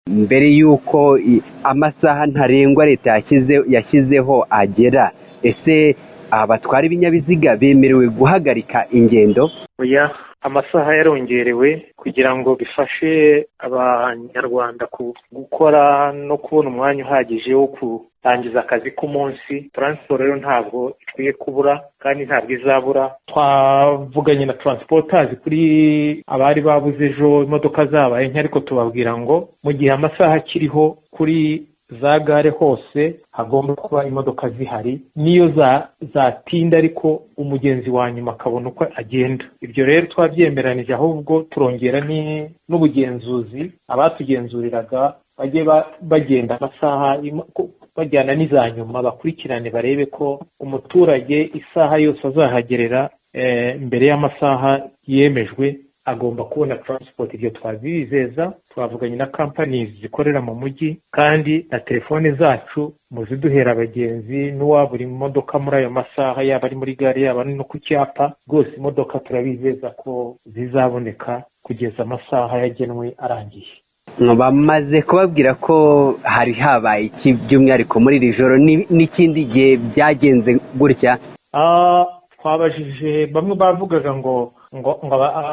Mbere y'uko amasaha ntarengwa leta yashyizeho agera, ese abatwara ibinyabiziga bemerewe guhagarika ingendo? Oya, amasaha yarongerewe kugira ngo bifashe Abanyarwanda gukora no kubona umwanya uhagije wo kurangiza akazi k'umunsi. Transport rero ntabwo ikwiye kubura kandi ntabwo izabura. Twavuganye na transporters kuri abari babuze ejo, imodoka zabaye nke, ariko tubabwira ngo mu gihe amasaha akiriho, kuri za gare hose hagomba kuba imodoka zihari, niyo zatinda ariko umugenzi wa nyuma akabona uko agenda. Ibyo rero twabyemeranije, ahubwo turongera n'ubugenzuzi. Abatugenzuriraga bajye bagenda amasaha bajyana n'iza nyuma, bakurikirane barebe ko umuturage isaha yose azahagerera mbere y'amasaha yemejwe agomba kubona transport. Ibyo twabizeza, twavuganye na companies zikorera mu mujyi, kandi na telefone zacu muziduhera abagenzi. N'uwabura imodoka muri ayo masaha, yaba ari muri gare, yaba ari no ku cyapa, rwose imodoka turabizeza ko zizaboneka kugeza amasaha yagenwe arangiye. Bamaze kubabwira ko hari habaye iki by'umwihariko muri iri joro n'ikindi gihe byagenze gutya? Twabajije bamwe, bavugaga ngo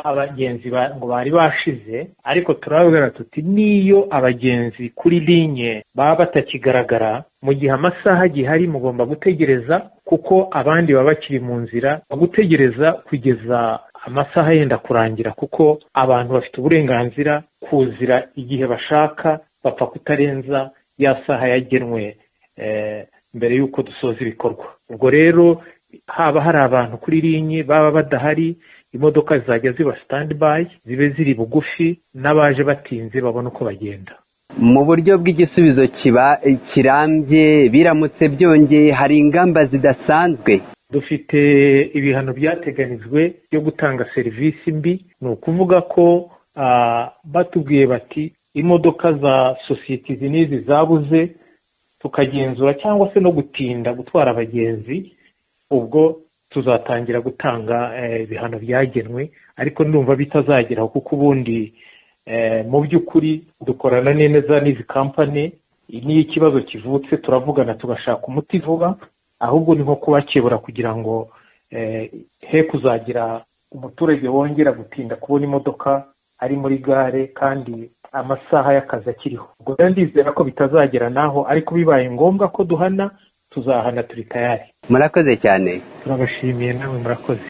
abagenzi ngo bari bashize, ariko turababwira tuti niyo abagenzi kuri ligne baba batakigaragara, mu gihe amasaha agihari mugomba gutegereza, kuko abandi baba bakiri mu nzira, gutegereza kugeza amasaha yenda kurangira, kuko abantu bafite uburenganzira kuzira igihe bashaka, bapfa kutarenza ya saha yagenwe mbere y'uko dusoza ibikorwa. Ubwo rero haba hari abantu kuri ligne, baba badahari, imodoka zizajya ziba stand by, zibe ziri bugufi, n'abaje batinze babone uko bagenda. Mu buryo bw'igisubizo kiba kirambye, biramutse byongeye, hari ingamba zidasanzwe? Dufite ibihano byateganijwe byo gutanga serivisi mbi. Ni ukuvuga ko batubwiye bati imodoka za sosiyete izi n'izi zabuze, tukagenzura, cyangwa se no gutinda gutwara abagenzi, ubwo tuzatangira gutanga ibihano byagenwe. Ariko ndumva bitazageraho, kuko ubundi mu by'ukuri dukorana neza n'izi kampani. N'iyo ikibazo kivutse turavugana, tugashaka umuti vuba. Ahubwo ni nko kubakebura kugira ngo he kuzagira umuturage wongera gutinda kubona imodoka ari muri gare kandi amasaha y'akazi akiriho. Ubwo rero ndizera ko bitazagera naho, ariko bibaye ngombwa ko duhana, tuzahana, turi tayari. Murakoze cyane. Turabashimiye, nawe murakoze.